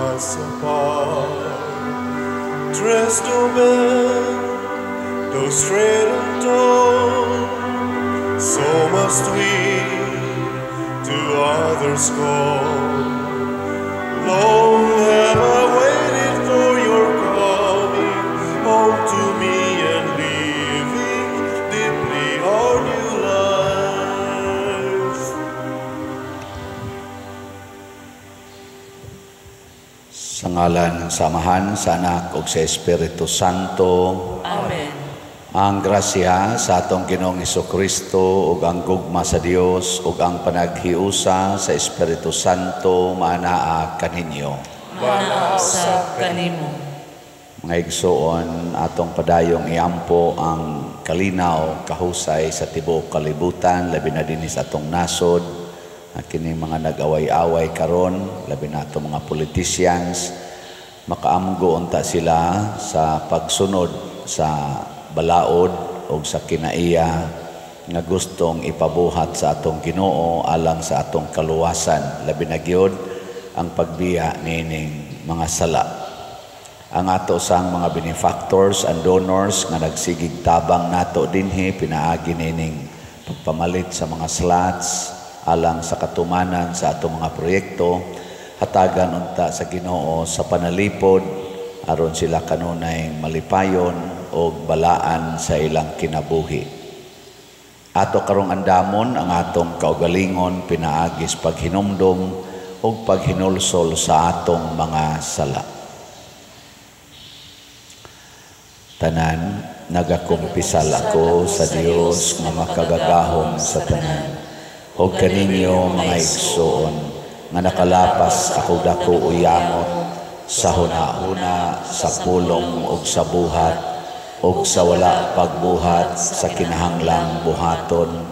us apart. Dressed to bend, though straight and tall, so must we to others call. Long have I waited for your coming home to me and living deeply our new life. Sa ngalan ng Samahan, sa Anak ug sa Espiritu Santo. Amen. Ang grasya sa atong Ginoong Hesukristo ug ang gugma sa Dios ug ang panaghiusa sa Espiritu Santo maanaa kaninyo. Maanaa usab kanimo. Mga igsoon, atong padayong iampo ang kalinaw kahusay sa tibuok kalibutan, labi na dinhi sa atong nasod, kini mga nag-away-away karon, labi na atong mga politicians, makaamgo unta sila sa pagsunod sa balaod o sa kinaiya nga gustong ipabuhat sa atong Ginoo alang sa atong kaluwasan, labi na gyud ang pagbiya niining mga sala. Ang ato sang mga benefactors and donors nga nagsigig tabang nato dinhi pinaagi niining pagpamalit sa mga slots alang sa katumanan sa atong mga proyekto, hatagan unta sa Ginoo sa panalipod aron sila kanunay malipayon og balaan sa ilang kinabuhi. Ato karong andamon ang atong kaugalingon pinaagis paghinumdom ug paghinulsol sa atong mga sala. Tanan, nagakumpisal ako sa Dios nga makagagahom sa tanan ug kaninyo mga igsoon nga nakalapas ako dako uyamot sa hunahuna, sa pulong ug sa buhat ug sa wala pagbuhat sa kinahanglang buhaton,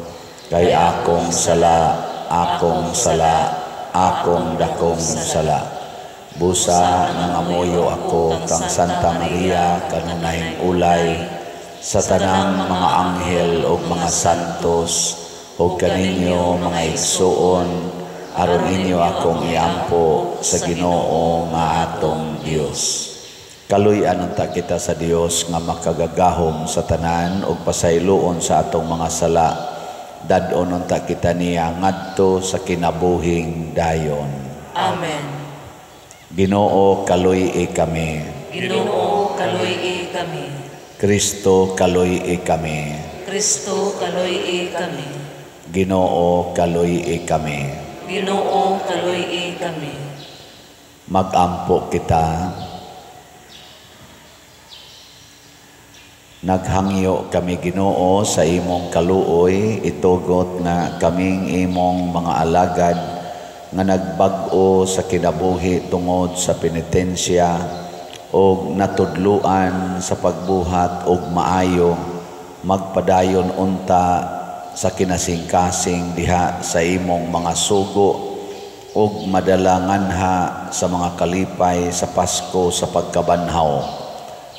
kay akong sala, akong sala, akong dakong sala. Busa nangamuyo ako kang Santa Maria kanunayng ulay, sa tanang mga anghel ug mga santos ug kaninyo mga igsoon, aron inyo akong iampo sa Ginoo nga atong Dios. Kaluy-an unta kita sa Dios nga makagagahom sa tanan ug pasayloon sa atong mga sala. Dad-on unta kita niya ngadto sa kinabuhing dayon. Amen. Ginoo, kaluy-i kami. Ginoo, kaluy-i kami. Kristo, kaluy-i kami. Kristo, kaluy-i kami. Ginoo, kaluy-i kami. Ginoo, kaluy-i kami. Magampo kita. Naghangyo kami, Ginoo, sa imong kaluoy, itugot nga kaming imong mga alagad nga nagbag-o sa kinabuhi tungod sa penitensya og natudluan sa pagbuhat og maayo, magpadayon unta sa kinasingkasing diha sa imong mga sugo og madalanganha sa mga kalipay sa Pasko sa pagkabanhaw.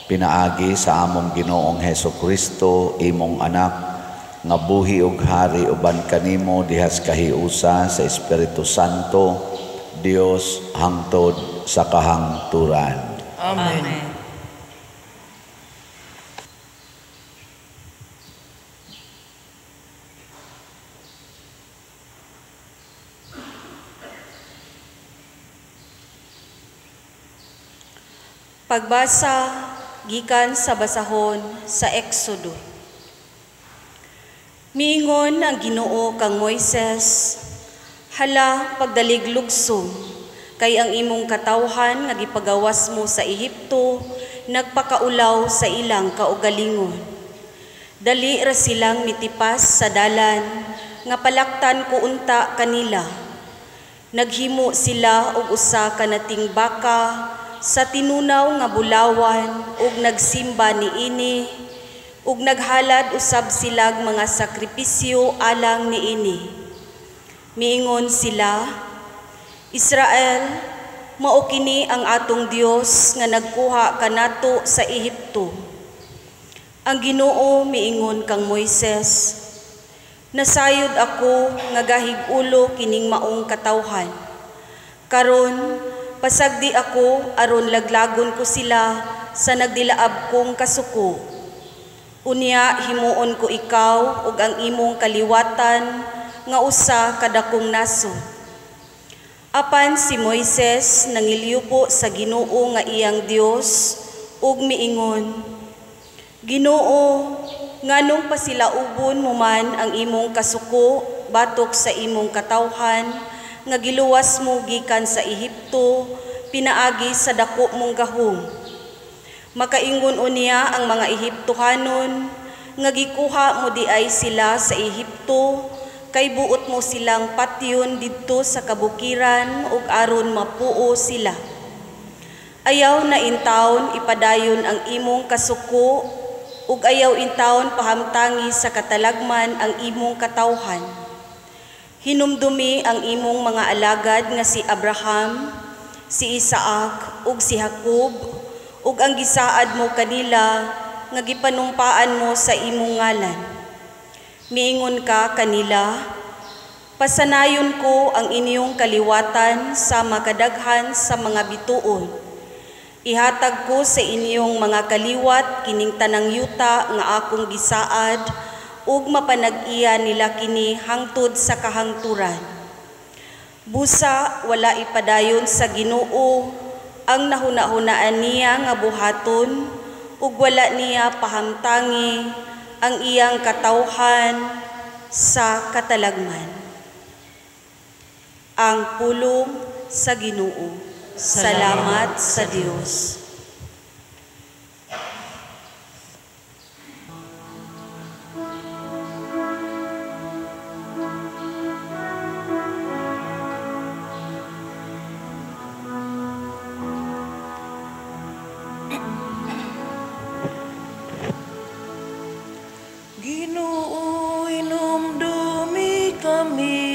Pinaagi sa among Ginoong Hesukristo, imong anak, nga buhi ug hari uban kanimo dihas kahiusa sa Espiritu Santo, Dios hangtod sa kahangturan. Amen. Pagbasa gikan sa basahon sa Exodo. Miingon ang Ginoo kang Moises, hala pagdalig lugso, kay ang imong katawhan nga gipagawas mo sa Ehipto nagpakaulaw sa ilang kaugalingon. Dali ra silang mitipas sa dalan nga palaktan ko unta kanila. Naghimo sila og usa ka nating baka sa tinunaw nga bulawan ug nagsimba niini, ug naghalad usab silag mga sakripisyo alang niini. Miingon sila, Israel, mao kini ang atong Dios nga nagkuha kanato sa Ehipto. Ang Ginoo miingon kang Moises, nasayod ako nga gahig-ulo kining maong katawhan. Karon pasagdi ako aron laglagon ko sila sa nagdilaab kong kasuko. Unya himuon ko ikaw ug ang imong kaliwatan nga usa ka dakong nasod. Apan si Moises nangilyupo sa Ginoo nga iyang Dios ug miingon, Ginoo, nganong pasilaubon mo man ang imong kasuko batok sa imong katawhan nga giluwas mo gikan sa Ehipto pinaagi sa dako mong gahom. Makaingon unya ang mga Ehiptohanon nga gikuha mo diay sila sa Ehipto kay buot mo silang patyon didto sa kabukiran ug aron mapuo sila. Ayaw na intawon ipadayon ang imong kasuko ug ayaw intawon pahamtangi sa katalagman ang imong katawhan. Hinumdumi ang imong mga alagad nga si Abraham, si Isaac ug si Jacob ug ang gisaad mo kanila nga gipanumpaan mo sa imong ngalan. Miingon ka kanila, pasanayon ko ang inyong kaliwatan sa makadaghan sa mga bituon. Ihatag ko sa inyong mga kaliwat kining tanang yuta nga akong gisaad ug mapanag-iya nila kini hangtod sa kahangturan. Busa wala ipadayon sa Ginoo ang nahuna-hunaan niya nga buhaton ug wala niya pahamtangi ang iyang katawhan sa katalagman. Ang pulong sa Ginoo. Salamat sa Dios. Ginoo, hinumdumi kami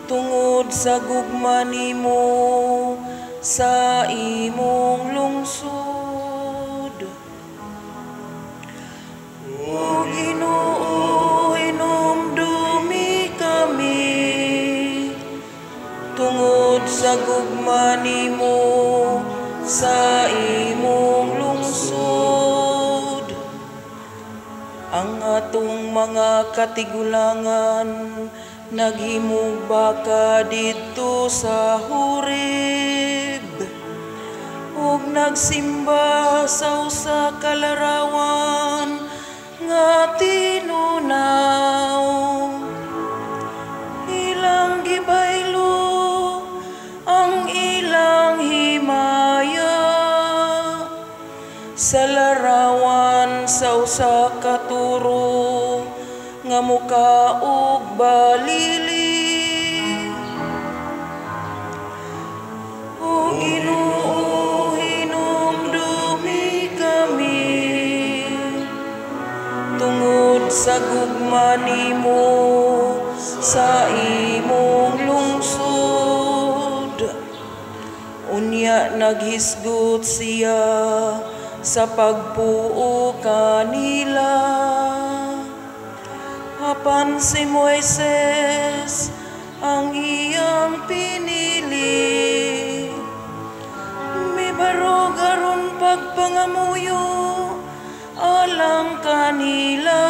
tungod sa gugma nimo sa imong lungsod. O Ginoo, hinumdumi kami tungod sa gugma nimo sa imong lungsod. Ang atong mga katigulangan naghimog baka didto sa Horeb ug nagsimba sa usa ka larawan nga tinunaw. Ilang gibaylo ang ilang himaya sa larawan sa usa ka turo nga muka og balili. O Ginoo, hinumdumi kami tungod sa gugma nimo sa imong lungsod. Unya naghisgot siya sa pagpuo kanila. Apan si Moises ang iyang pinili, mibarog aron pagpangamuyo alang kanila,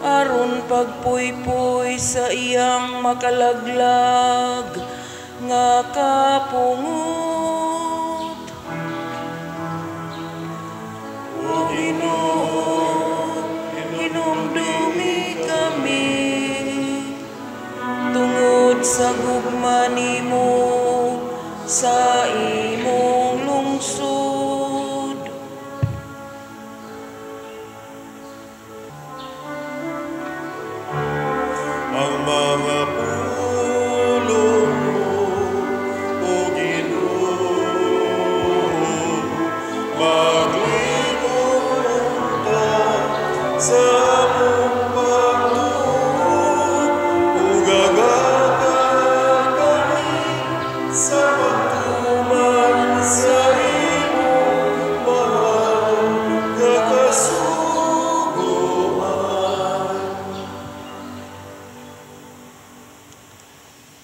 aron pagpuypuy sa iyang makalaglag nga kapungot. O Ginoo, hinumdumi kami tungod sa gugma nimo sa imong lungsod. Ang mga pulong mo, O Ginoo, maglibot sa among pagtuo ug agata kami sa pagtuman sa imong mahal nga kasuguan.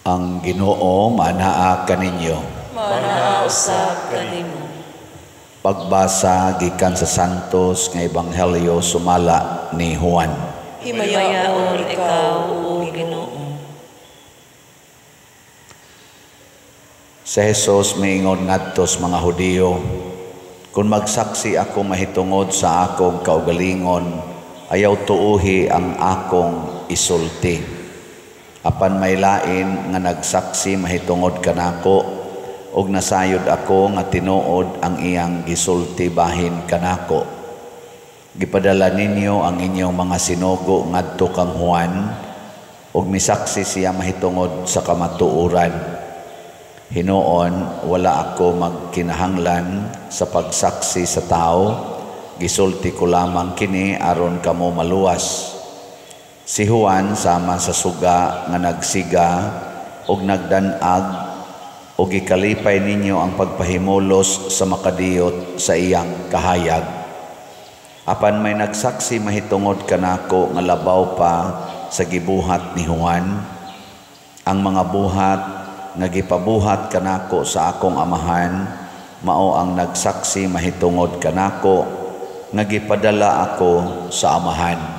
Ang Ginoo Ginoo manaa kaninyo. Manaa usab kanimo. Pagbasa gikan sa Santos nga Ebanghelyo sumala ni Juan. Himayaon ikaw, o Ginoo. Si Jesus miingon ngadto sa mga Hudiyo, kung magsaksi ako mahitungod sa akong kaugalingon, ayaw tuuhi ang akong isulti. Apan may lain nga nagsaksi mahitungod kanako, og nasayod ako nga tinuod ang iyang gisulti bahin kanako. Gipadala ninyo ang inyong mga sinugo ngadto kang Juan, ug misaksi siya mahitungod sa kamatuoran. Hinuon, wala ako magkinahanglan sa pagsaksi sa tao, gisulti ko lamang kini aron kamo maluwas. Si Juan sama sa suga nga nagsiga ug nagdan-ag, ug gikalipay ninyo ang pagpahimulos sa makadiyot sa iyang kahayag. Apan may nagsaksi mahitungod kanako nga labaw pa sa gibuhat ni Juan, ang mga buhat nga gipabuhat kanako sa akong amahan, mao ang nagsaksi mahitungod kanako nga gipadala ako sa amahan.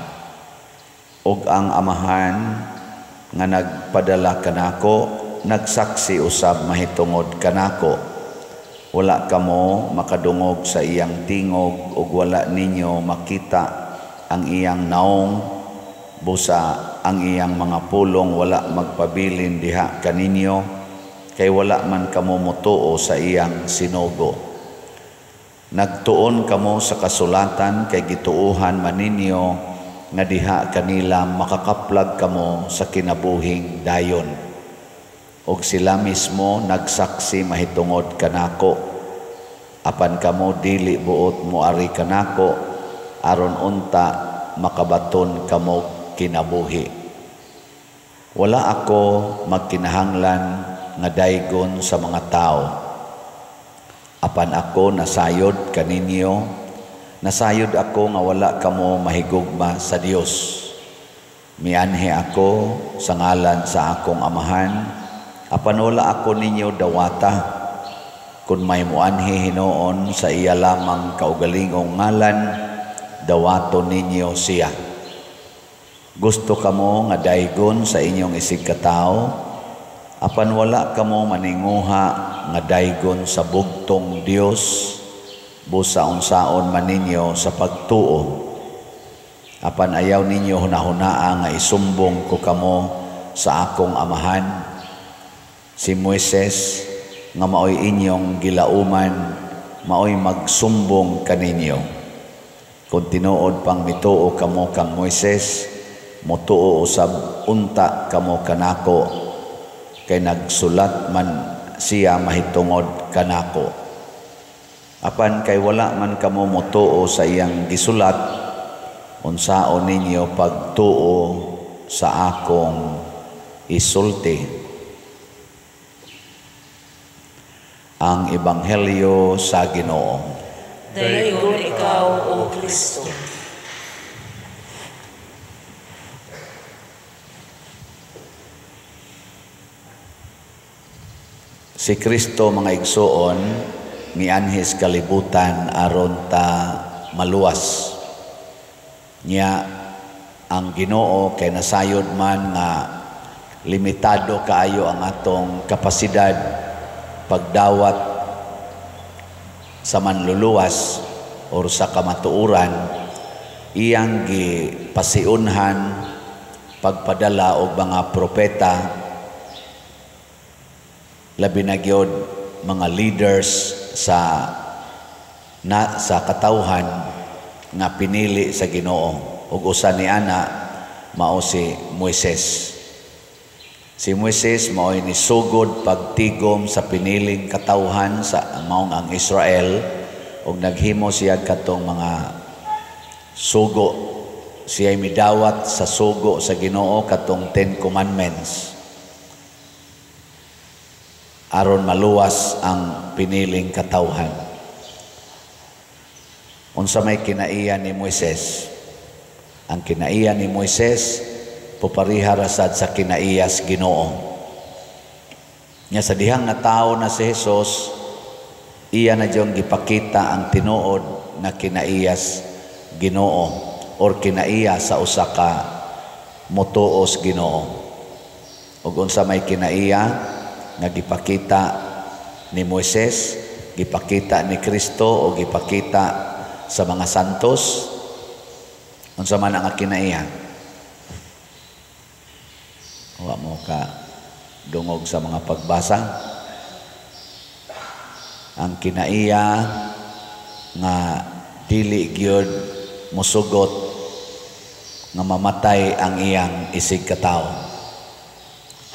Ug ang amahan nga nagpadala kanako nagsaksi usab mahitungod kanako. Wala kamo makadungog sa iyang tingog ug wala ninyo makita ang iyang naong, busa ang iyang mga pulong wala magpabilin diha kaninyo, kay wala man kamo motuo sa iyang sinugo. Nagtuon kamo sa kasulatan kay gituohan man ninyo nga diha kanila makakaplag kamo sa kinabuhing dayon. Og sila mismo nagsaksi mahitungod kanako. Apan kamo dili buot moari kanako aron unta makabaton kamo kinabuhi. Wala ako magkinahanglan nga daygon sa mga tao. Apan ako nasayod kaninyo, nasayod ako nga wala kamo mahigugma sa Dios. Mianhi ako sa ngalan sa akong amahan, apan wala ako ninyo dawata. Kung may muanhi hinuon sa iya lamang kaugalingong ngalan, dawato ninyo siya. Gusto kamo nga daygon sa inyong isig katao, apan wala kamo maninguha nga daygon sa bugtong Dios, busa unsaon man ninyo sa pagtuo. Apan ayaw ninyo hunahunaa nga isumbong ko kamo sa akong amahan. Si Moises nga maoy inyong gilauman, maoy magsumbong kaninyo. Kung tinuod pang mituo kamo kang Moises, motuo usab unta kamo kanako, kay nagsulat man siya mahitungod kanako. Apan kay wala man kamo motuo sa iyang gisulat, unsaon ninyo pagtuo sa akong isulti. Ang Ebanghelyo sa Ginoo. Dayon ikaw, O Kristo. Si Kristo, mga igsoon, mianhis kalibutan aron ta maluwas. Nya ang Ginoo kay nasayod man nga limitado kaayo ang atong kapasidad pagdawat sa manluluwas or sa kamatuoran, iyang gipasiunhan pagpadala og mga propeta, labi na gyud mga leaders sa katawhan nga pinili sa Ginoo. Ug usa ni ana mao si Moises. Si Moises mao'y nisugod pagtigom sa piniling katawhan sa maong ang Israel, ug naghimo siya katong mga sugo. Siya'y midawat sa sugo sa Ginoo katong 10 Commandments aron maluwas ang piniling katawhan. Unsa may kinaiya ni Moises? Ang kinaiya ni Moises pupariha rasad sa kinaiyas Ginoo. Nya sa dihang natawo na si Jesus, iya na diyong gipakita ang tinuod nga kinaiyas Ginoo or kinaiya sa usa ka motuos Ginoo. Ug unsa may kinaiya nga gipakita ni Moises, gipakita ni Kristo o gipakita sa mga santos? Unsa man ang kinaiya? Wa mo ka dungog sa mga pagbasa. Ang kinaiya nga dili gyud musugot nga mamatay ang iyang isig katawo.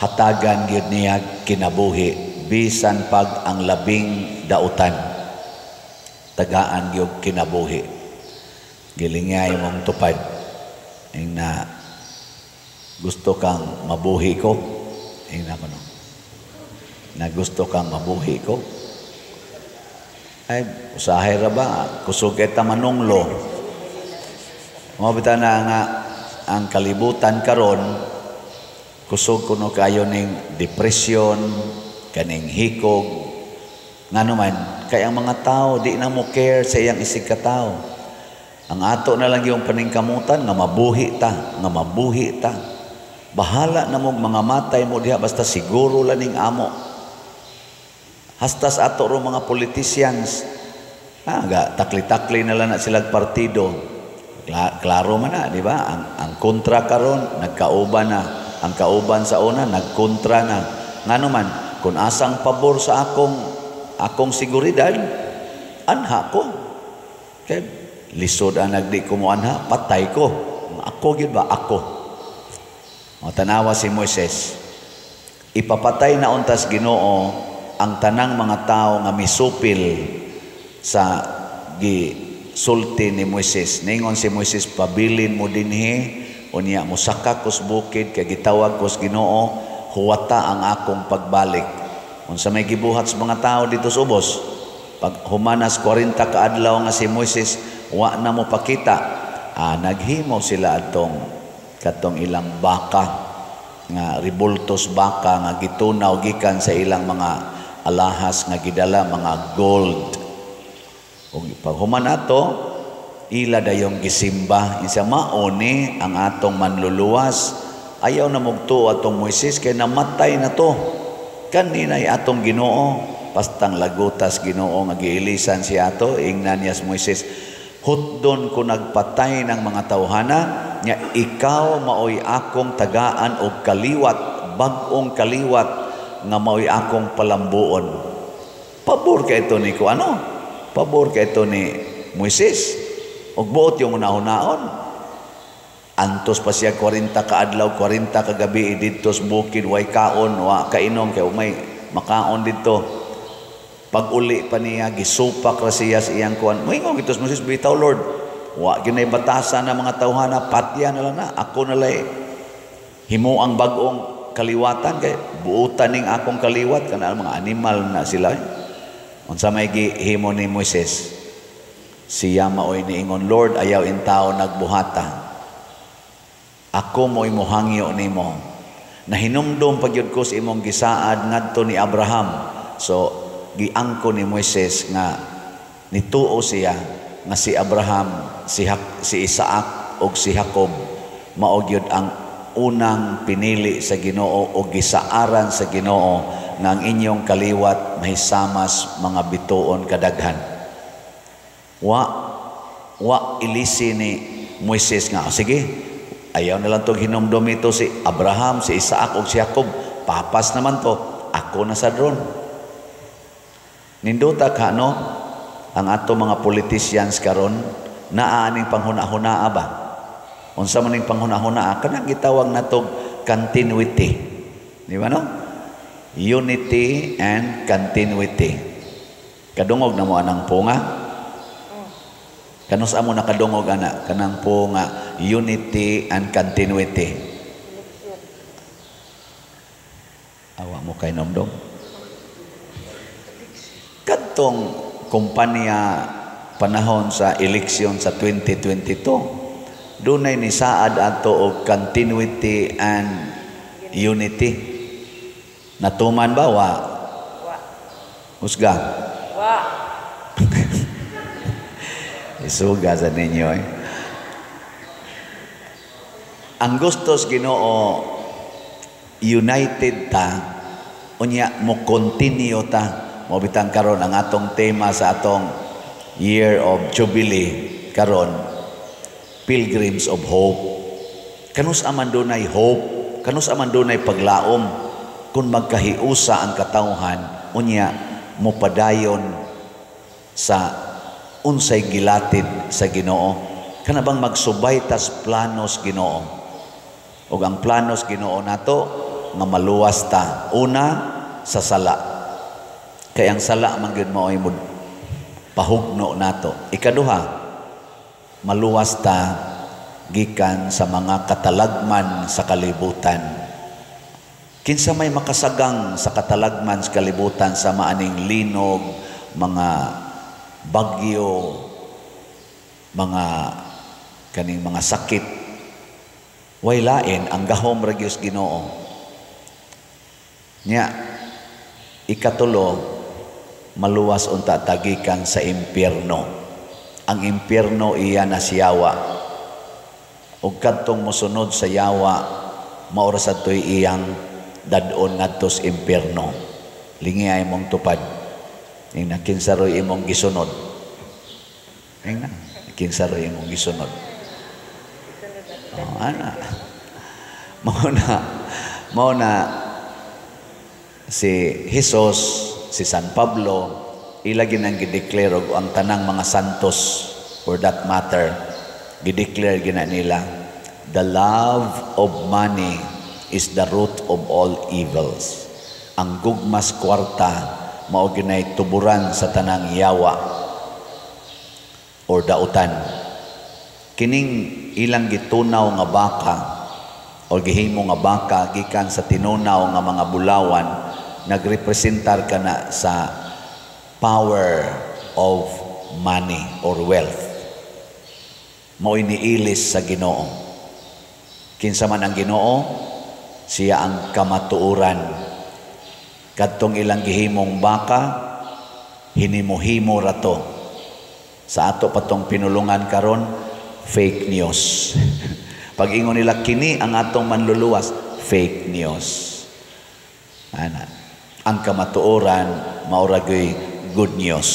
Hatagan gyud niya kinabuhi bisan pag ang labing dautan. Tagaan gyud kinabuhi. Gilingay mong tupad. Ing na gusto kang mabuhi ko. Ing na kuno. Na gusto kang mabuhi ko. Ay, usahay ra ba? Kusog eta manunglo. Mao bitaw na nga ang kalibutan karon kusog kuno kayo ning depression, kaning hikog. Ngano man, kay ang mga tao di na mo care sa iyang isig katawo. Ang ato na lang yung paningkamutan nga mabuhi ta, nga mabuhi ta. Bahala na mong mga matay mo diha basta siguro lang ning amo. Hastas ato ro mga politicians, ga takli-takli na lang na silang partido. Klaro man na, di ba? Ang kontra karon nagkauban na. Ang kauban sa una nagkontra na. Ngano man, kung asang pabor sa akong seguridad, anha ko. Kay lisod ang nagdi ko mo anha, patay ko. Ako gyud ba? Ako. O, tanawa si Moises. Ipapatay na untas Ginoo ang tanang mga tao nga misupil sa gisulti ni Moises. Ningon si Moises, pabilin mo dinhi, unya mosaka kos bukid kay gitawag kos Ginoo, huwata ang akong pagbalik. Unsa may gibuhat sa mga tao dito sa ubos? Pag humanas 40 ka adlaw nga si Moises wa na mo pakita, naghimo sila atong katong ilang baka nga ribultos baka nga gitunaw gikan sa ilang mga alahas nga gidala mga gold. Ug pag human ato, ila dayong gisimba. Insa mauni ang atong manluluwas. Ayaw na mugtuo atong Moises kay namatay na to. Kaninay atong Ginoo, pastang lagutas Ginoo nga giilisan siya ato, ingnan niya si Moises, hutdon ko nagpatay ng mga tawhana, nya ikaw maoy akong tagaan og kaliwat, bag-ong kaliwat nga maoy akong palambuon. Pabor kay ito ni ko ano? Pabor kay ito ni Moises. Og buot yung unahon-naon. Antos pa siya 40 ka adlaw, 40 ka gabi didto sa bukid, way kaon, wa kainom kay may makaon didto. Pag uli pa niya, gisupak ra siya sa iyang kuan. Moingon gito si Moises, bitaw Lord, wa ginay batasan ng mga tawhana, patya na lang na, ako na lay himuang bag-ong kaliwatan kay buutan ning akong kaliwat kana mga animal na sila. Unsa may gihimo ni Moises? Siya maoy niingon, Lord, ayaw intao nagbuhata. Ako mo'y mohangyo nimo. Nahinumdum pagyud ko sa imong gisaad ngadto ni Abraham. So giangko ni Moises nga nituo siya nga si Abraham, si Isaac ug si Jacob mao gyud ang unang pinili sa Ginoo o gisaaran sa Ginoo nga ang inyong kaliwat mahisamas mga bituon kadaghan. Wa ilisi ni Moises nga, oh, sige, ayaw na lang itong hinumdum ito si Abraham, si Isaac o si Jacob. Papas naman to. Ako na sa drone. Nindota ka, no? Ang ato mga politicians karon naa ning panghuna-hunaa ba? Unsa man ning panghuna-hunaa? Kanang gitawag natog continuity. Di ba, no? Unity and continuity. Kadungog na mo anang punga? Kanus amo nakadungog ana kanang punga unity and continuity. Awa mo kay nomdom. Kadtong kumpanya panahon sa eleksyon sa 2022, dunay ni saad ato og continuity and unity. Natuman ba wa? Wa. Husga. Wa. Isuga sa ninyo eh. Ang gustos Ginoo, united ta, unya mo continue ta. Mao bitang karon ang atong tema sa atong Year of Jubilee karon, Pilgrims of Hope. Kanus aman dunay hope, kanus aman dunay paglaom kung magkahiusa ang katawhan, unya mopadayon sa unsay gilatid sa Ginoo. Kana bang magsubay tas planos Ginoo. Ug ang planos Ginoo nato nga maluwas ta una sa sala. Kay ang sala man gyud mao'y mo pahugno nato. Ikaduha, maluwas ta gikan sa mga katalagman sa kalibutan. Kinsa may makasagang sa katalagman sa kalibutan sa maaning linog, mga bagyo, mga kaning mga sakit, way lain ang gahom ra gyud Ginoo. Nya ikatulo, maluwas unta tagikan sa impyerno. Ang impyerno iya na siyawa. Ug kadtong mosunod sa yawa, mao ra sad to'y iyang dad-on ngadto sa impyerno. Lingi ay mong tupad. Ingna kinsa ro'y imong gisunod. Ingna kinsa ro'y imong gisunod. Oh, ana. Mao na si Jesus, si San Pablo, ila ginang gideclare og ang tanang mga santos for that matter, gideclare gina nila, "The love of money is the root of all evils." Ang gugmas kwarta mao ginay tuburan sa tanang yawa or dautan. Kining ilang gitunaw nga baka o gihimo nga baka gikan sa tinunaw nga mga bulawan, nagrepresentar kana sa power of money or wealth. Mao iniilis sa Ginoo. Kinsa man ang Ginoo? Siya ang kamatuoran. Kadtong ilang gihimong baka, hinimo-himo ra to. Sa ato patong pinulungan karon, fake news. Pag ingon nila kini ang atong manluluwas, fake news. Ana. Ang kamatuoran mao ra good news.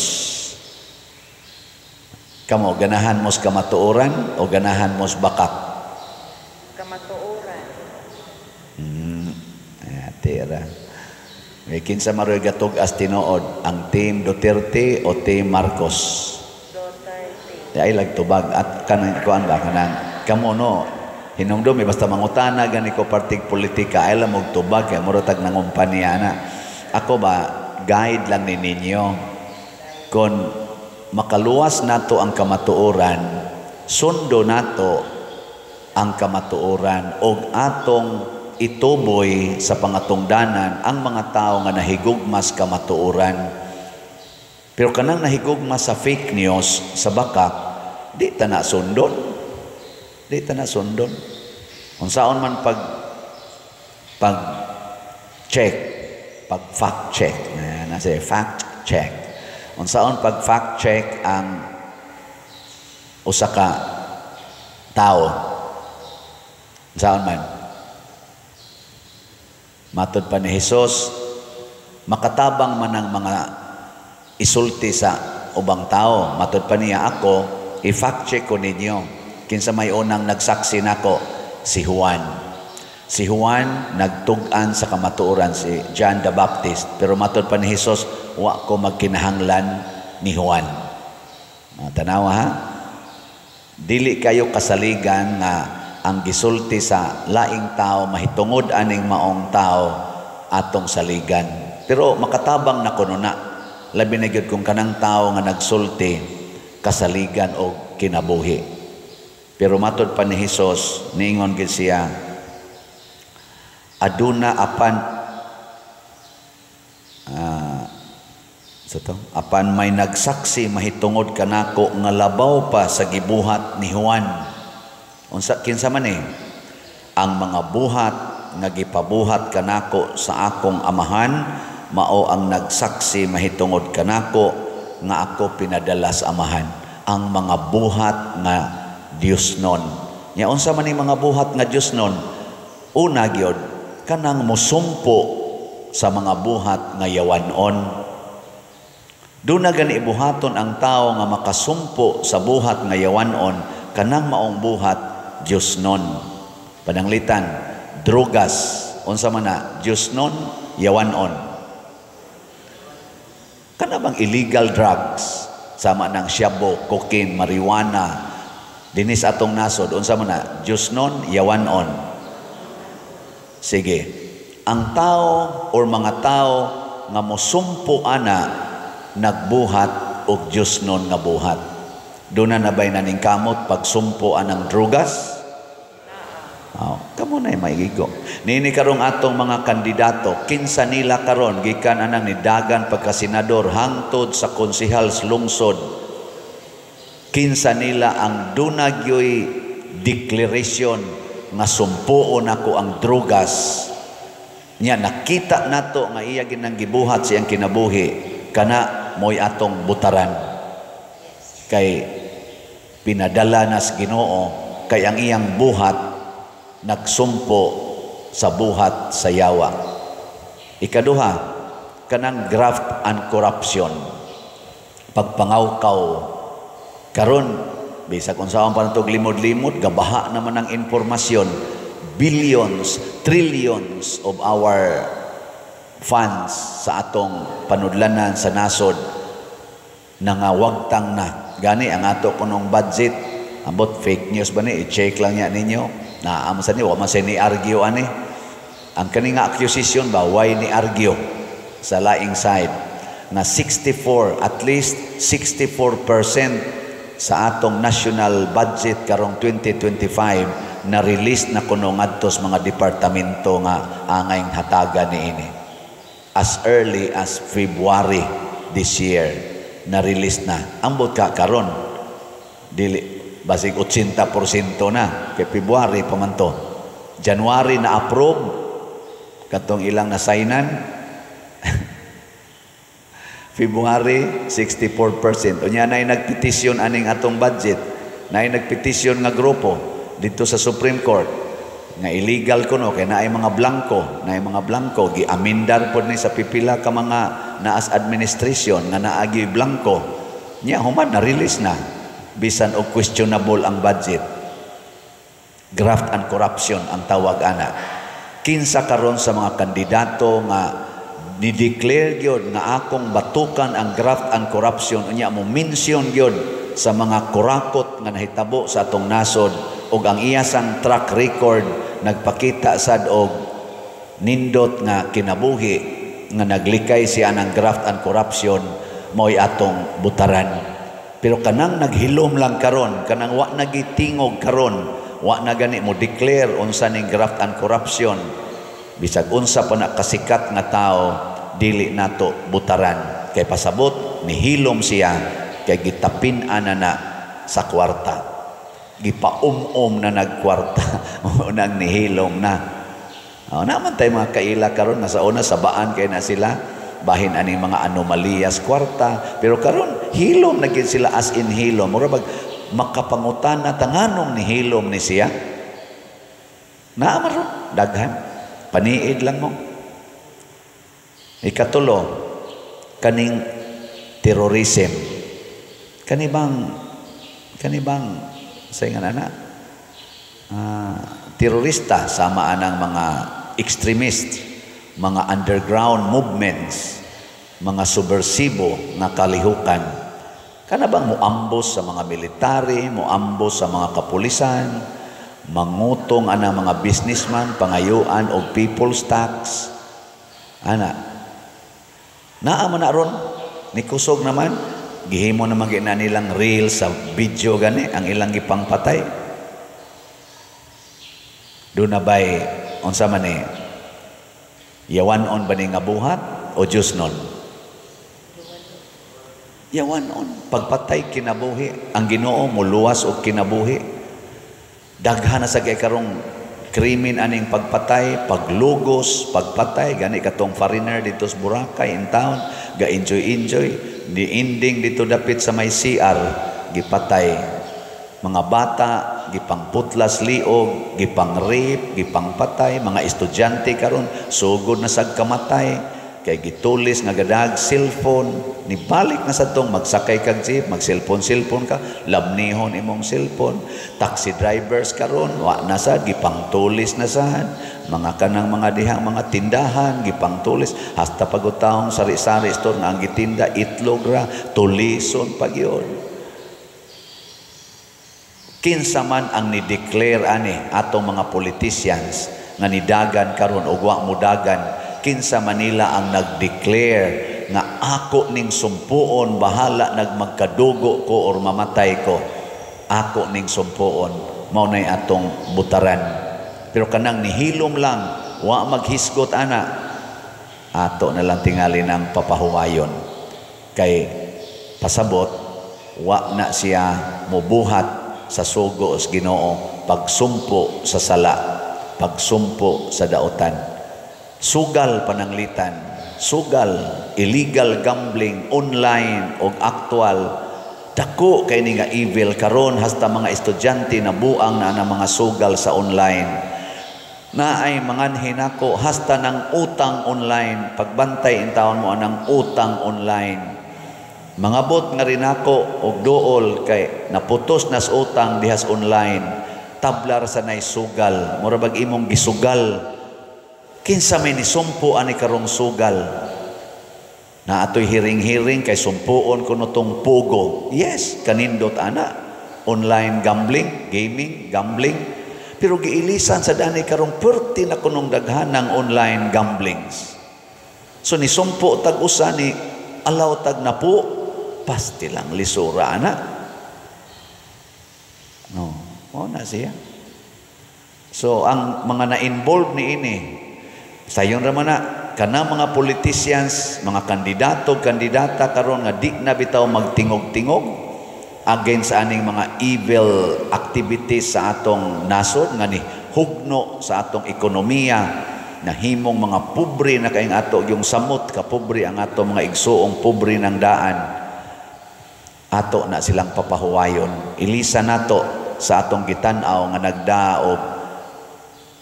Kamo, ganahan mo sa kamatuoran o ganahan mo sa bakak? Kamatuoran. Tira. May kinsa maroy gatug-as tinuod, ang Team Duterte o Team Marcos? Duterte. Ay lagtubag at kanang kuan ba, kanang kamo no hinumdum eh, basta mangutana gani ko partig politika ay lang og tubag kay mura tag nangumpanya na. Ako ba, guide lang ni ninyo. Kung makaluwas nato ang kamatuoran, sundo nato ang kamatuoran og atong ituboy sa pangatungdanan ang mga tao nga nahigugmas kamatuoran. Pero kanang nahigugma sa fake news, sa bakak, di ta na sundon. Di ta na sundon. Unsaon man pag check, pag fact check, na nasa fact check. Unsaon pag fact check ang usa ka tao? Unsaon man? Matod pa ni Jesus, makatabang man ang mga isulti sa ubang tao. Matod pa niya, ako, i-fact check ko ninyo. Kinsa may unang nagsaksi nako? Si Juan. Si Juan nagtug-an sa kamatuoran, si John the Baptist. Pero matod pa ni Jesus, wa ko magkinahanglan ni Juan. Tanawa ha? Dili kayo kasaligan nga ang gisulti sa laing tao mahitungod aning maong tao atong saligan. Pero makatabang na kuno na. Labi na gyud kung kanang tao nga nagsulti kasaligan og kinabuhi. Pero matod pa ni Hesus, niingon gid siya, aduna apan sa to, apan may nagsaksi mahitungod kanako nga labaw pa sa gibuhat ni Juan. Unsa, kinsa man eh? Ang mga buhat nga gipabuhat kanako sa akong Amahan mao ang nagsaksi mahitungod kanako nga ako pinadala sa Amahan. Ang mga buhat nga Dios nun. Nya unsa man ning mga buhat nga Dios nun? Una gyud, kanang musumpo sa mga buhat nga yawanon. Duna gani buhaton ang tao nga makasumpo sa buhat nga yawanon, kanang maong buhat Dios nun. Pananglitan, drugas, unsa man na, Dios nun, yawanon. Kana bang illegal drugs, sama ng shabu, cocaine, marijuana, dinis atong nasod, unsa man na, Dios nun, yawanon. Sige, ang tao or mga tao nga mosumpo ana nagbuhat og Dios nun nga buhat. Duna na ba'y naningkamot pagsumpo anang drugas? Oh, kamo na maigigo. Nini karong atong mga kandidato, kinsa nila karon gikan anang nidagan pagkasenador hangtod sa konsehal sa lungsod. Kinsa nila ang duna gyoy declaration nga sumpoon ako ang drugas. Nya nakita nato nga iya ginang gibuhat siyang kinabuhi, kana mo'y atong butaran. Kay pinadala na sa Ginoo kay ang iyang buhat nagsumpo sa buhat sa yawa. Ikaduha, kanang graft and corruption. Pagpangawkaw karon bisag unsaon pa natog limod-limod, gabaha naman ang impormasyon, billions, trillions of our funds sa atong panudlanan sa nasod nangawagtang na. Gani ang ato kunong budget, ambot fake news ba ni, i-check lang niya ninyo. Naam sa ni, wa man say ni argue ani. Ang kani nga accusation ba, why ni argue sa laing side na 64, at least 64% sa atong national budget karong 2025 na release na kuno ngadto sa mga departamento nga angay hatagan niini. As early as February this year na release na. Ambot ka karon dili basig 80% na kay February pa man to. January na approve katong ilang nasainan. February 64%. Unya nay nagpetisyon aning atong budget. Nay nagpetisyon nga grupo dito sa Supreme Court nga illegal kuno kay naay mga blanko, naay mga blanko giamendar pod ni sa pipila ka mga naas administration nga naagi blanko. Nya human na release na bisan og questionable ang budget. Graft and corruption ang tawag ana. Kinsa karon sa mga kandidato nga ni-declare gyud nga akong batukan ang graft and corruption, unya mo mention gyud sa mga kurakot nga nahitabo sa atong nasod ug ang iyasang track record nagpakita sad og nindot nga kinabuhi nga naglikay siya ng graft and corruption, mao'y atong butaran. Pero kanang naghilom lang karon, kanang wa nagitingog karon, wa na gani mo declare unsa ning graft and corruption, bisag unsa pa na kasikat nga tao, dili nato butaran. Kay pasabot nihilom siya kay gitapin ana na sa kwarta, gipaum-um na nagkwarta unang nihilom na. Oh, naman tayo mga kaila karon nga sa una sabaan kay na sila bahin ani mga anomaliyas kwarta, pero karon hilom na gid sila, as in hilom. Mura bag makapangutan na tanganong nihilom ni siya. Naa man ron daghan, paniid lang mo. Ikatulo, kaning terrorism. Kani bang sa ingan ana, terorista sama anang mga extremist, mga underground movements, mga subversibo nga kalihukan. Kana bang muambos sa mga military, muambos sa mga kapulisan, mangutong ana mga businessman, pangayuan og people's tax. Ana. Naa man na ron, ni kusog naman, gihimo naman gina nilang reel sa video gani ang ilang gipangpatay. Doon na ba'y unsa man ni, yawan-on ba ni nga buhat o Diyos nun? Yawan-on. Pagpatay kinabuhi, ang Ginoo muluwas og kinabuhi. Daghan na sa kay karong Krimen aning pagpatay, paglugos, pagpatay, gani katong foreigner dito sa Boracay in town, ga enjoy enjoy, ni ending dito dapit sa may CR, gipatay. Mga bata gipangputlas liog, gipang-rape, gipangpatay, mga estudyante karon sugod na sad kamatay kay gitulis nga gadag cellphone, nibalik na sa tong magsakay kag jeep, mag-cellphone cellphone ka, lamnihon imong cellphone. Taxi drivers karon wa na sad, gipangtulis na sad. Mga kanang mga dihang mga tindahan, gipangtulis, hasta pagutahong sari-sari store nga ang gitinda itlog ra, tulison pa gyud. Kinsa man ang ni-declare ani atong mga politicians nga nidagan karon og wa mudagan? Kinsa manila ang nag-declare nga ako ning sumpuon, bahala nagmagkadugo ko or mamatay ko, ako ning sumpuon? Mao nay atong butaran. Pero kanang nihilom lang, wa maghisgot ana, ato na lang tingali ng papahuwayon kay pasabot wa na siya mubuhat sa sugo sa Ginoo, pagsumpo sa sala, pagsumpo sa daotan. Sugal pananglitan, sugal, illegal gambling, online og actual, dako kay ni nga evil karon, hasta mga estudyante na buang na ang mga sugal sa online. Na ay manganhin ako hasta ng utang online. Pagbantay in taon mo anang utang online. Mangabot nga rin ako og duol kay naputos nas utang dihas online. Tablar sa nay sugal, mura bag imong gisugal. Kinsa may nisumpo ani karong sugal? Na atoy hiring-hiring kay sumpuon kuno tong POGO. Yes, kanindot ana. Online gambling, gaming, gambling. Pero giilisan sa dani karong perti na kunong daghan ng online gamblings. So nisumpo tag usa ni alaw tag napo, pasti lang lisura ana. No, mo na siya. So ang mga na-involve ni ini, sayon ra man na kana mga politicians, mga kandidato, kandidata karon nga di na bitaw magtingog-tingog against aning mga evil activities sa atong nasod nga ni hugno sa atong ekonomiya, nahimong mga pobre na kayong ato yung samot ka pobre ang ato mga igsuong pobre ng daan. Ato na silang papahuwayon. Ilisa nato sa atong gitan-aw nga nagdaog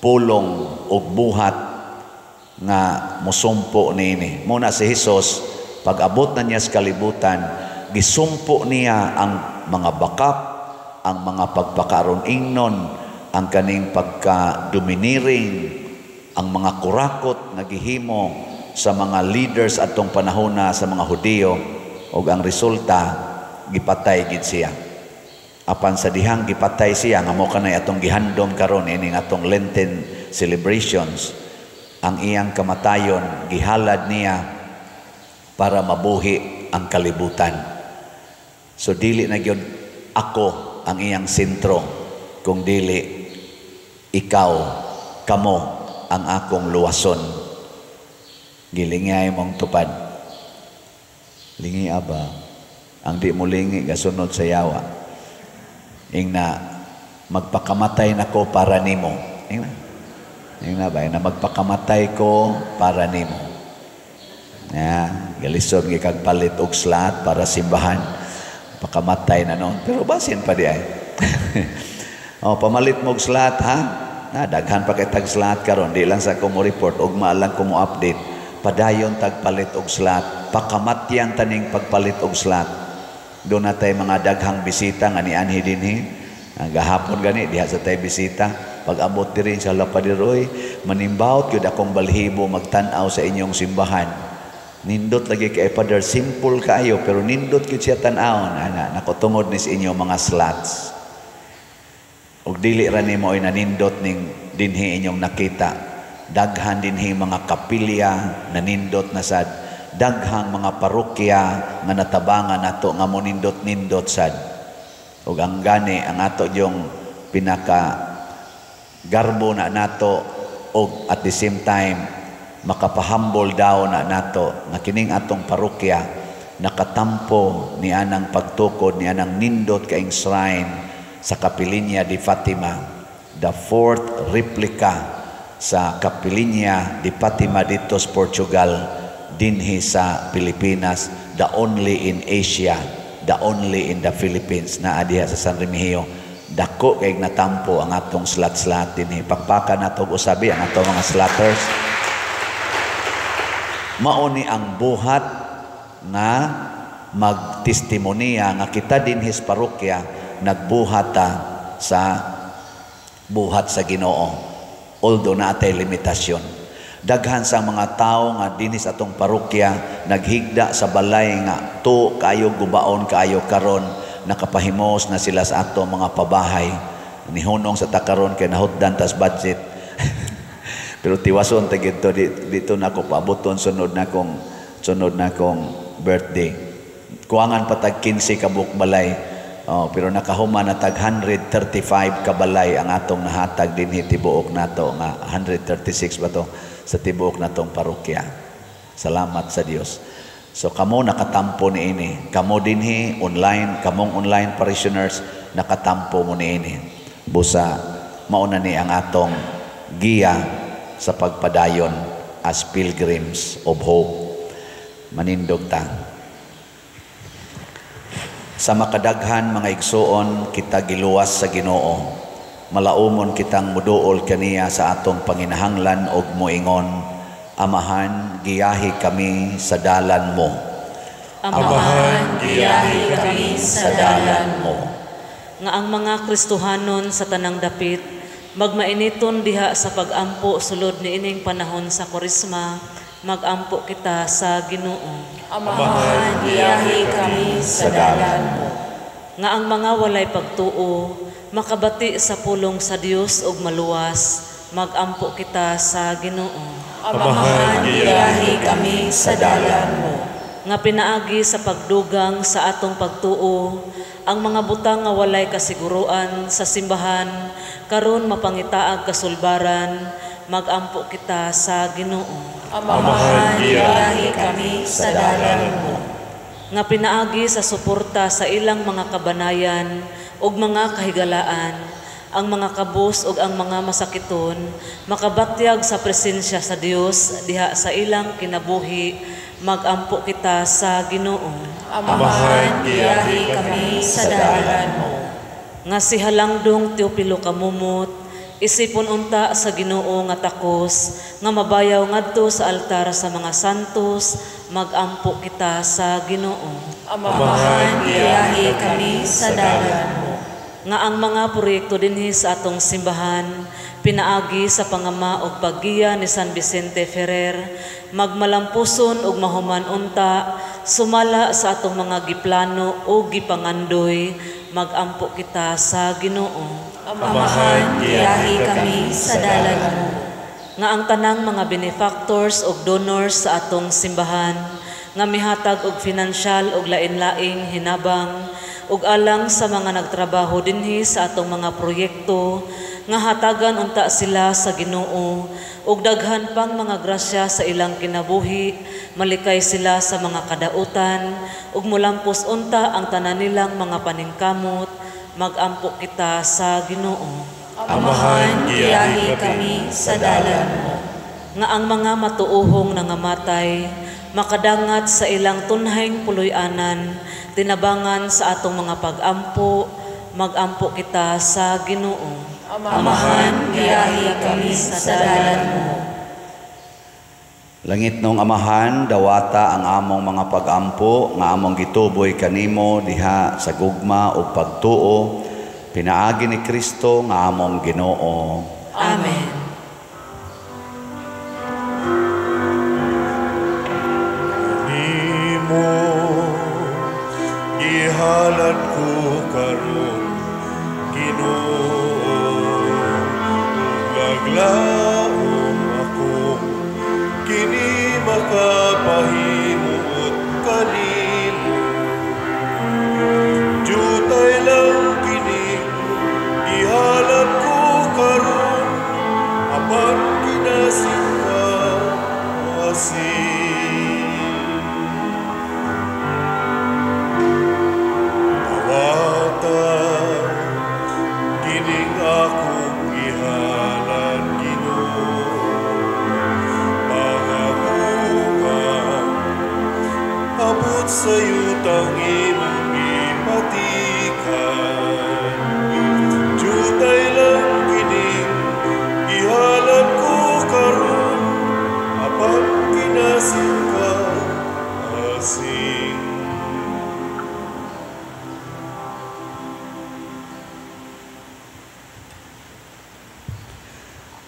pulong og buhat nga musumpo niini. Muna si Hesus, pag-abot na niya sa kalibutan, gisumpo niya ang mga bakap, ang mga pagpakaron ingnon, ang kaning pagka-domineering, ang mga kurakot nga gihimo sa mga leaders atong panahona sa mga Hudiyo, ug ang resulta gipatay gid siya. Apan sa dihang gipatay siya nga mo kanay atong gihandom karon ining atong Lenten celebrations, ang iyang kamatayon gihalad niya para mabuhi ang kalibutan. So dili na gyud ako ang iyang sentro, kung dili ikaw, kamo ang akong luwason. Gilingay mong tupad. Lingi aba. Ang di mo lingi gasunod sa yawa. Ingna magpakamatay nako para nimo. Ingna. Ingna ba? Ingna magpakamatay ko para nimo. Ya, galisod gikag palit og slot para simbahan. Pakamatay na noon. Pero basin pa di ay. Oh, pamalit mo og slot ha? Na daghan pa kay tag slot karon, di lang sa ko mo report, ugma lang ko mo update. Padayon tag palit og slot, pakamatyan taning pagpalit og slot. Doon na tay mga daghang bisita nga nianhi dinhi. Ang gahapon gani diha sa tay bisita. Pag-abot diri sa Lapadiroy, manimbawot gyud akong balhibo magtan-aw sa inyong simbahan. Nindot lagi kay Father, simple kaayo pero nindot gyud siya tan-awon ana nako tungod ni sa inyong mga slots. Og dili ra nimo ay nanindot ning dinhi inyong nakita. Daghan dinhi mga kapilya nanindot na sad, daghang mga parokya nga natabangan nato nga monindot-nindot sad. Ug ang gani ang ato yung pinaka garbo na nato og at the same time makapahambol daw na nato nga kining atong parokya nakatampo ni anang pagtukod ni anang nindot kaing shrine sa Kapilinya di Fatima. The fourth replica sa Kapilinya di Fatima dito sa Portugal, dinhi sa Pilipinas, the only in Asia, the only in the Philippines, naa diha sa San Remigio. Dako kay natampo ang atong slat-slat dinhi. Pakpakan nato usabi ang atong mga slatters. Mao ni ang buhat nga magtestimonya nga kita dinhi sa parokya nagbuhat ta sa buhat sa Ginoo. Although naatay limitasyon. Daghan sa mga tao nga dinhi sa atong parokya naghigda sa balay nga to kaayo gubaon kaayo karon, nakapahimos na sila sa atong mga pabahay. Nihunong sa takaron kay nahutdan tas budget. Pero tiwason ta gidto dito na ako paaboton sunod na kong birthday. Kuwangan pa tag 15 ka buok balay. Oh, pero nakahuman na tag 135 ka balay ang atong nahatag dinhi tibuok nato nga 136 ba to sa tibuok natong parokya. Salamat sa Dios. So kamo nakatampo niini. Kamo dinhi online, kamong online parishioners nakatampo mo niini. Busa mauna ni ang atong giya sa pagpadayon as pilgrims of hope. Manindog ta. Sa makadaghan mga igsuon, kita giluwas sa Ginoo. Malaumon kitang muduol kaniya sa atong panginahanglan og moingon, Amahan, giyahi kami sa dalan mo. Amahan, giyahi kami sa dalan mo. Nga ang mga Kristohanon sa tanang dapit, magmainiton diha sa pagampo sulod niining panahon sa Koresma, magampo kita sa Ginoo. Amahan, giyahi kami sa dalan mo. Nga ang mga walay pagtuo, makabati sa pulong sa Dios ug maluwas, magampo kita sa Ginoo. Amahan, giyahi kami sa dalan mo. Nga pinaagi sa pagdugang sa atong pagtuo, ang mga butang nga walay kasiguruan sa simbahan, karon mapangitaag kasulbaran, magampo kita sa Ginoo. Amahan, giyahi kami sa dalan mo. Nga pinaagi sa suporta sa ilang mga kabanayan ug mga kahigalaan, ang mga kabus ug ang mga masakiton makabatyag sa presensya sa Dios diha sa ilang kinabuhi, magampo kita sa Ginoo. Amahan, giyahi kami sa dalan mo. Nga si Halangdong Teopilo Kamumot, isipon unta sa Ginoo nga takos, nga mabayaw ngadto sa altar sa mga santos, magampo kita sa Ginoo. Amahan, giyahi kami sa dalan mo. Nga ang mga proyekto dinhi sa atong simbahan, pinaagi sa pangama og paggiya ni San Vicente Ferrer, magmalampuson og mahuman unta, sumala sa atong mga giplano o gipangandoy, magampo kita sa Ginoo. Amahan, giyahi kami sa dalan mo. Nga ang tanang mga benefactors og donors sa atong simbahan, nga mihatag og finansyal og lain-laing hinabang, ug alang sa mga nagtrabaho dinhi sa atong mga proyekto, nga hatagan unta sila sa Ginoo ug daghan pang mga grasya sa ilang kinabuhi, malikay sila sa mga kadautan ug molampos unta ang tanan nilang mga paningkamot, magampo kita sa Ginoo. Amahan, giyahi kami sa dalan mo. Nga ang mga matuohong nangamatay makadangat sa ilang tunhayng puloy-anan, tinabangan sa atong mga pagampo, magampo kita sa Ginoo. Amahan, giyahi kami sa dalan mo. Langit nung Amahan, dawata ang among mga pagampo nga among gituboy kanimo diha sa gugma ug pagtuo, pinaagi ni Kristo nga among Ginoo. Amen. Nimo gihalad ko karon, Ginoo, laglaom ako kini makapahimuot kanimo. Jutay lang kini gihalad ko karon, apan kinasingkasi. Dawata kining akong yutang imong gipatikan. Jutay lang kining gihalad ko karon, apan kinasing ka asing.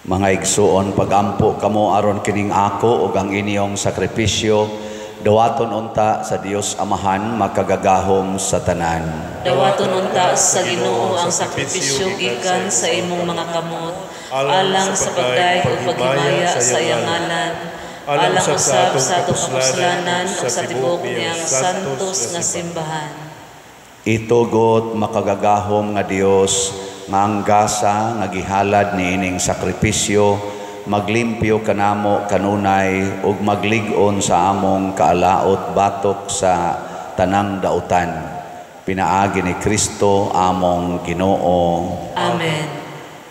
Mga igsuon, pagampo kamo aron kining ako ug ang inyong sakripisyo dawaton unta sa Dios Amahan makagagahom sa tanan. Dawaton unta sa Ginoo ang sakripisyo gikan sa imong mga kamot, alang sa pagdayeg ug paghimaya sa iyang ngalan, alang usab sa atong kapuslanan ug sa tibuok niyang santos nga simbahan. Itugot makagagahom nga Dios nga ang gasa nga gihalad niining sakripisyo maglimpyo kanamo kanunay ug maglig-on sa among kaalaot batok sa tanang dautan. Pinaagi ni Kristo among Ginoo. Amen.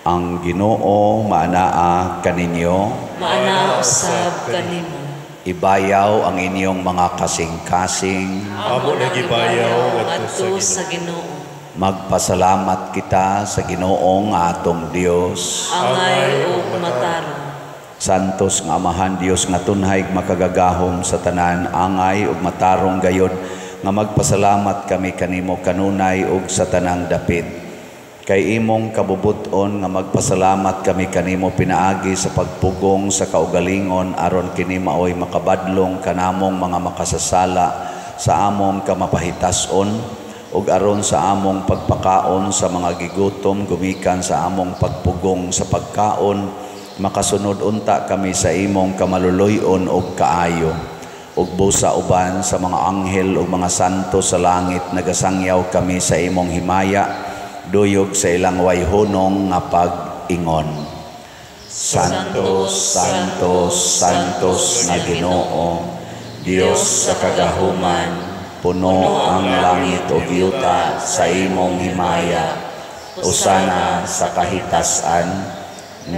Ang Ginoo maanaa kaninyo, maanaa usab kanimo. Ibayaw ang inyong mga kasing-kasing. Amo nagibayaw ngadto sa Ginoo. Magpasalamat kita sa Ginoong atong Dios. Angay ug matarong. Santos nga Amahan Dios nga tunhay makagagahom sa tanan, angay ug matarong gayod nga magpasalamat kami kanimo kanunay ug sa tanang dapit. Kay imong kabubut-on nga magpasalamat kami kanimo pinaagi sa pagpugong sa kaugalingon aron kini maoy makabadlong kanamong mga makasasala sa among kamapahitas-on ug aron sa among pagpakaon sa mga gigutom gumikan sa among pagpugong sa pagkaon makasunod unta kami sa imong kamaluloy-on ug kaayo. Ug busa uban sa mga anghel ug mga santo sa langit nagasangyaw kami sa imong himaya duyog sa ilang wayhunong nga pag-ingon. Santo, Santo, Santos nga Ginoo, Dios sa kagahuman, puno ang langit ug yuta sa imong himaya. Usana sa kahitasan,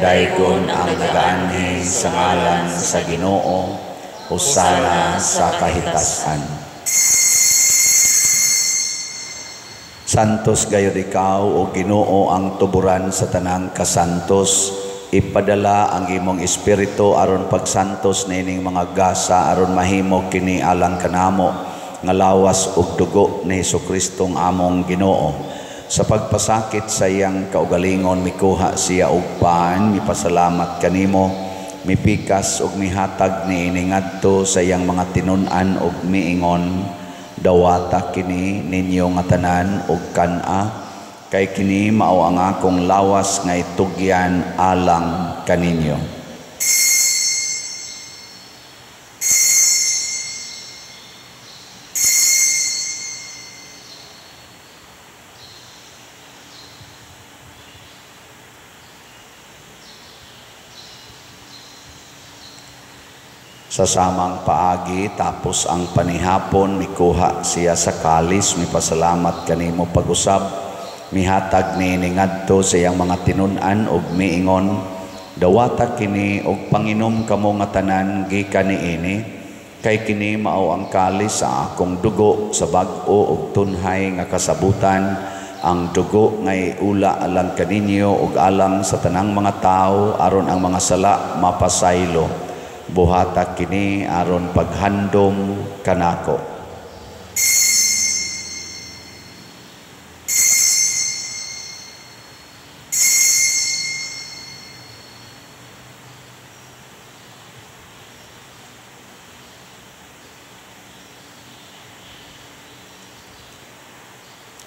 daygon ang nagaanhi sa ngalan sa Ginoo. Usana sa kahitasan. Santos gayud ikaw o Ginoo ang tuburan sa tanang kasantos. Ipadala ang imong espiritu aron pagsantos niining mga gasa aron mahimo kini alang kanamo nga lawas ug dugo ni Hesukristo among Ginoo. Sa pagpasakit sa iyang kaugalingon mikuha siya og pan, mipasalamat kanimo, mipikas ug mihatag niini ngadto sa iyang mga tinun-an ug miingon, dawata kini ninyo nga tanan ug kan-a, kay kini mao ang akong lawas nga itugyan alang kaninyo. Sa samang paagi, tapos ang panihapon, mikuha siya sa kalis, mipasalamat kanimo pag-usab, mihatag niini ngadto sa iyang mga tinun-an ug miingon, dawata kini og panginom kamo nga tanan gikan niini, kay kini mao ang kalis sa akong dugo sa bag-o ug tunhay nga kasabutan, ang dugo nga iula alang kaninyo ug alang sa tanang mga tawo aron ang mga sala mapasaylo. Buhata kini aron paghandom kanako.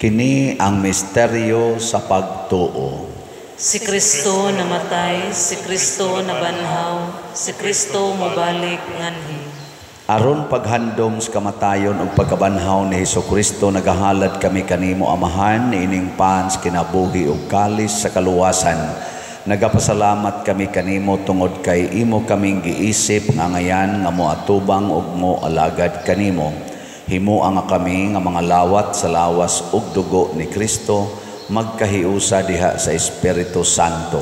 Kini ang misteryo sa pagtuo. Si Kristo namatay, si Kristo nabanhaw, si Kristo mobalik nganhi. Aron paghandom sa kamatayon ug pagkabanhaw ni Hesukristo, nagahalad kami kanimo Amahan niining pan sa kinabuhi ug kalis sa kaluwasan. Nagapasalamat kami kanimo tungod kay imo kaming giisip nga ngayan nga moatubang ug moalagad kanimo. Himoa nga kami nga mga lawat sa lawas ug dugo ni Kristo, magkahiusa diha sa Espiritu Santo.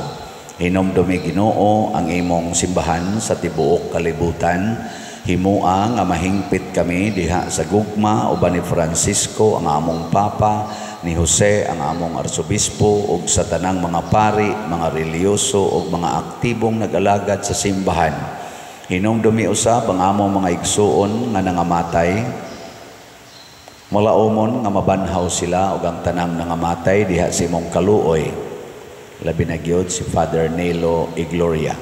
Hinumdumi Ginoo ang imong simbahan sa tibuok kalibutan. Himua nga mahingpit kami diha sa gugma uban ni Francisco ang among Papa, ni Jose ang among Arsobispo, ug sa tanang mga pari, mga relihiyoso ug mga aktibong nag-alagad sa simbahan. Hinumdumi usab ang among mga igsuon nga nangamatay. Malaumon nga mabanhaw sila ug ang tanang nangamatay diha sa imong kaluoy. Labi na gyud si Father Nelo Igloria.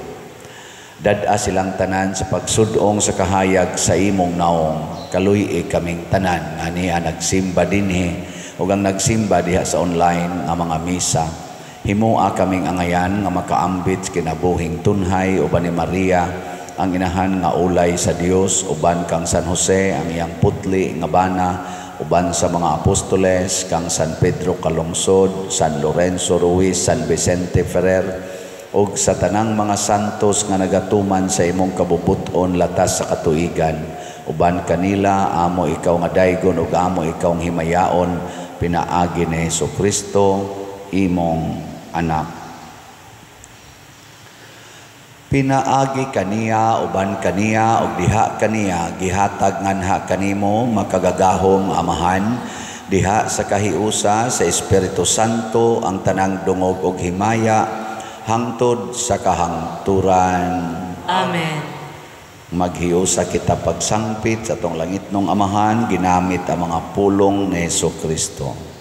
Dad-a silang tanan sa pagsudong sa kahayag sa imong naong. Kaluy-i kaming tanan nga niya nagsimba dinhi ug ang nagsimba diha sa online nga mga misa. Himua kaming angayan nga makaambit sa kinabuhing tunhay uban ni Maria ang inahan nga ulay sa Dios, uban kang San Jose ang iyang putli nga bana, uban sa mga apostoles kang San Pedro Calungsod, San Lorenzo Ruiz, San Vicente Ferrer, ug sa tanang mga santos nga nagatuman sa imong kabubut-on latas sa katuigan. Uban kanila amo ikaw nga daygon ug amo ikaw nga himayaon, pinaagi ni Hesukristo imong anak. Pinaagi kaniya, uban kaniya, ug diha kaniya, gihatag nganha kanimo makagagahom Amahan, diha sa kahiusa sa Espiritu Santo ang tanang dungog ug himaya hangtod sa kahangturan. Amen. Maghiusa kita pagsangpit sa atong langitnong Amahan, ginamit ang mga pulong ni Hesukristo.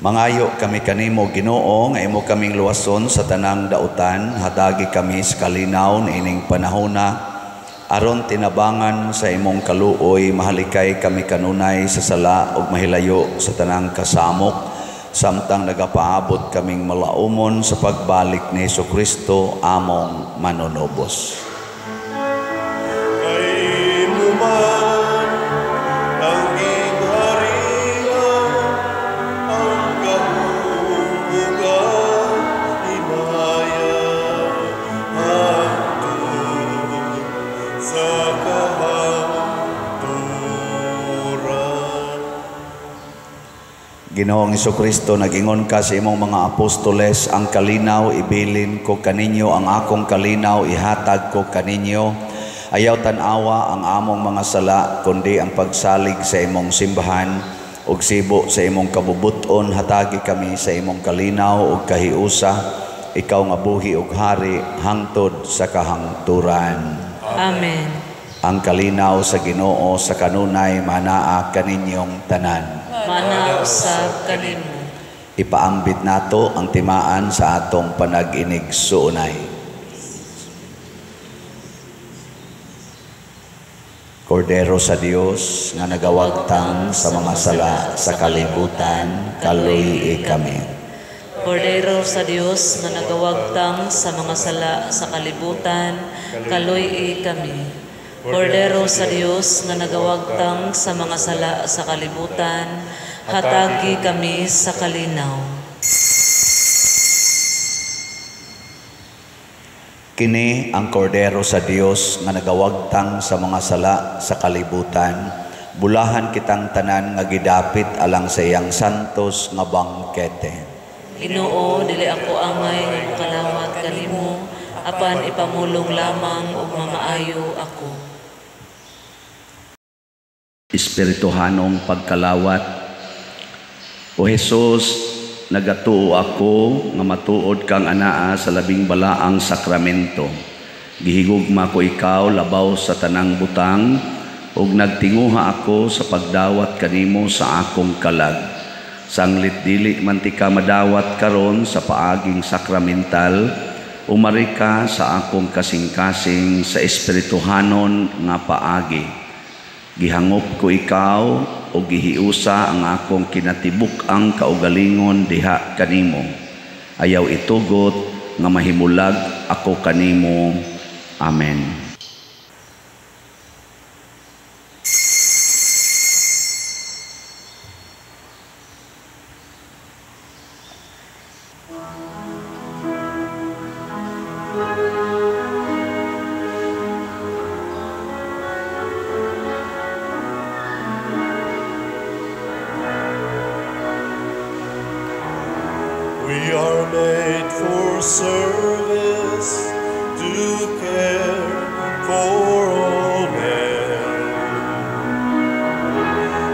Mangayo kami kanimo Ginoo nga imo kaming luwason sa tanang dautan, hatagi kami sa kalinaw niining panahona aron tinabangan sa imong kaluoy, mahalikay kami kanunay sa sala ug mahilayo sa tanang kasamok, samtang nagapaabot kaming malaumon sa pagbalik ni Hesukristo among manunubos. Ginoong Hesukristo, nag-ingon ka sa imong mga apostoles, ang kalinaw ibilin ko kaninyo, ang akong kalinaw ihatag ko kaninyo. Ayaw tan-awa ang among mga sala, kundi ang pagsalig sa imong simbahan ug sibo sa imong kabubut-on, hatagi kami sa imong kalinaw ug kahiusa. Ikaw nga buhi ug hari hangtod sa kahangturan. Amen. Ang kalinaw sa Ginoo sa kanunay manaa kaninyong tanan. Mana usab kanimo. Ipaambit nato ang timaan sa atong panag-inig suunay. Kordero sa Dios nga nagawagtang sa mga sala sa kalibutan, kaluy-i kami. Kordero sa Dios nga nagawagtang sa mga sala sa kalibutan, kaluy-i kami. Kordero sa Dios nga nagawagtang sa mga sala sa kalibutan, hatagi kami sa kalinaw. Kini ang Kordero sa Dios nga nagawagtang sa mga sala sa kalibutan. Bulahan kitang tanan nga gidapit alang sa iyang santos nga bangkete. Ginoo, dili ako angay nga mokalawat kanimo, apan ipamulong lamang ug mamaayo ako. Espirituhanong pagkalawat. O Hesus, nagatuo ako nga matuod kang anaa sa labing balaang sakramento. Gihigugma ko ikaw labaw sa tanang butang, ug nagtinguha ako sa pagdawat kanimo sa akong kalag. Sanglit dili man ti ka madawat karon sa paaging sakramental, umari ka sa akong kasing-kasing sa espirituhanon nga paagi. Gihangop ko ikaw o gihiusa ang akong kinatibuk-ang kaugalingon diha kanimo. Ayaw itugot nga mahimulag ako kanimo. Amen. We are made for service, to care for all men.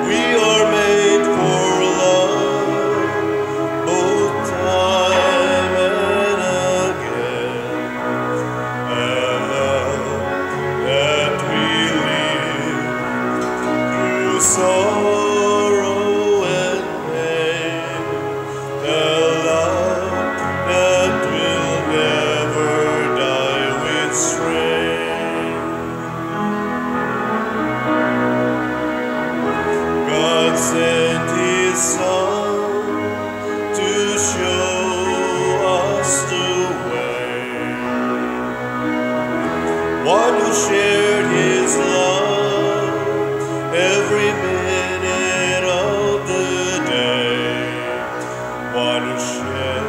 We are made for love, both time and again. A love that we live through sorrow and pain. A love that will never die with strain. God sent His Son to show us the way. One who shared His love every minute of the day. One who shed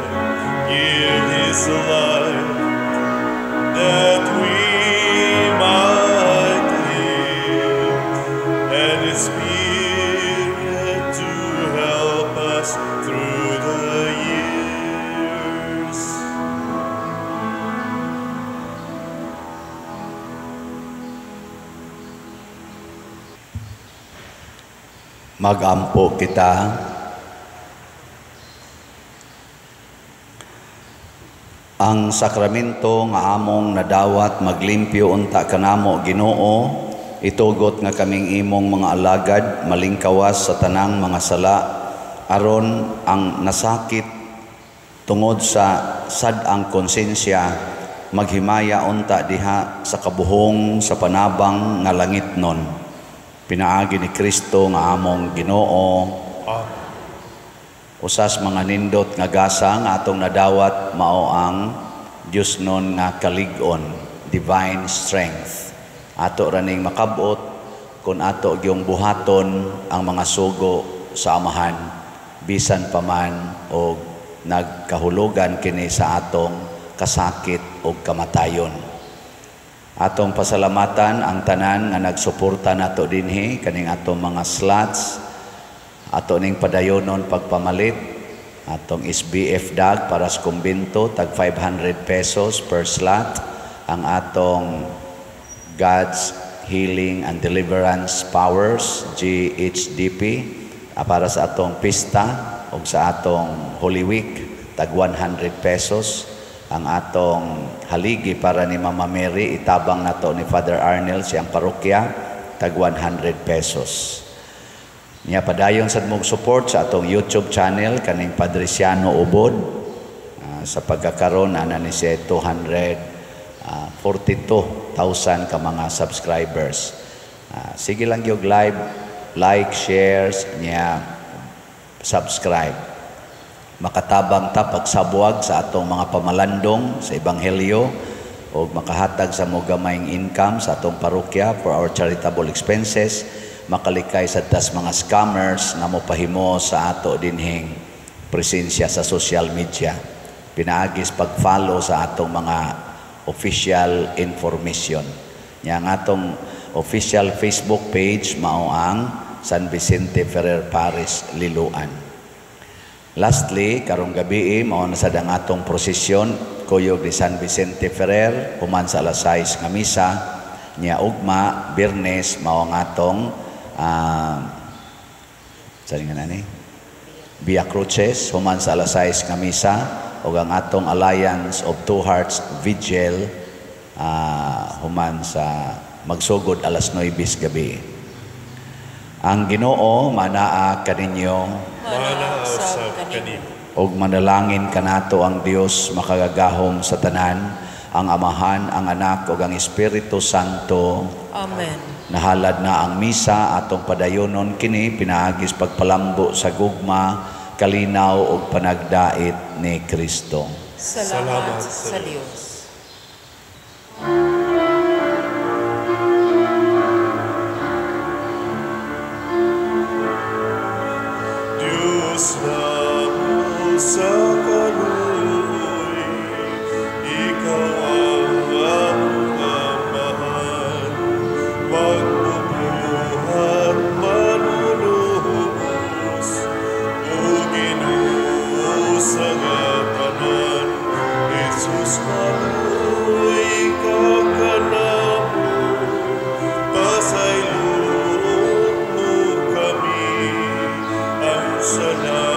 give His life that we might live, and His Spirit to help us through the years. Magampo kita. Ang sakramento nga among nadawat maglimpyo unta kanamo Ginoo, itugot nga kaming imong mga alagad malingkawas sa tanang mga sala, aron ang nasakit tungod sa sad-ang konsensya maghimaya unta diha sa kabuhong sa panabang nga langitnon. Pinaagi ni Kristo nga among Ginoo. Amen. Usas mga nindot nga gasa nga atong nadawat mao ang Dios nun nga kalig-on, divine strength. Ato raning makabot kun ato gyung buhaton ang mga sugo sa Amahan, bisan pa man og nagkahulugan kini sa atong kasakit og kamatayon. Atong pasalamatan ang tanan nga nagsuporta nato dinhi kaning atong mga slots, ato ning padayonon pagpamalit, atong SBF dag para sa kumbento tag 500 pesos per slot, ang atong God's Healing and Deliverance Powers GHDP para sa atong pista o sa atong Holy Week tag 100 pesos, ang atong haligi para ni Mama Mary itabang nato ni Father Arnel siyang parokya tag 100 pesos. Niya padayon sad mong support sa atong YouTube channel kaning Padriciano Ubod. Sa pagkakaron ana ni siya 242,000 ka mga subscribers. Sige lang gyud live, like, shares, niya subscribe. Makatabang ta pagsabuag sa atong mga pamalandong sa ebanghelyo, O makahatag sa mo gamayng income sa atong parokya for our charitable expenses, makalikay sa tas mga scammers nga mopahimo sa ato dinhing presensya sa social media. Pinaagis pag-follow sa atong mga official information. Nya ang atong official Facebook page mao ang San Vicente Ferrer Parish, Liloan. Lastly, karong gabi mao na sad ang atong prosesyon kuyog ni San Vicente Ferrer human sa alas 6 nga misa. Nya ugma Biyernes mao ang atong sa nga nani Via Cruces human sa alas 6 nga misa ug ang atong Alliance of Two Hearts Vigil human sa magsugod alas 9 gabi. Ang Ginoo manaa kaninyo. Manaa usab kanimo. Ug manalangin kanato ang Dios makagagahom sa tanan, ang Amahan, ang Anak ug ang Espiritu Santo. Amen. Nahalad na ang misa, atong padayonon kini pinaagis pagpalambo sa gugma, kalinaw ug panagdait ni Kristo. Salamat Salamat sa sa Dios. Diyos namo sa kaluoy, Ikaw ang among Amahan, magbubuhat manunubos, o Ginoo sa tanan, Jesus maluoy ka kanamo, pasayloon mo kami ang salamat.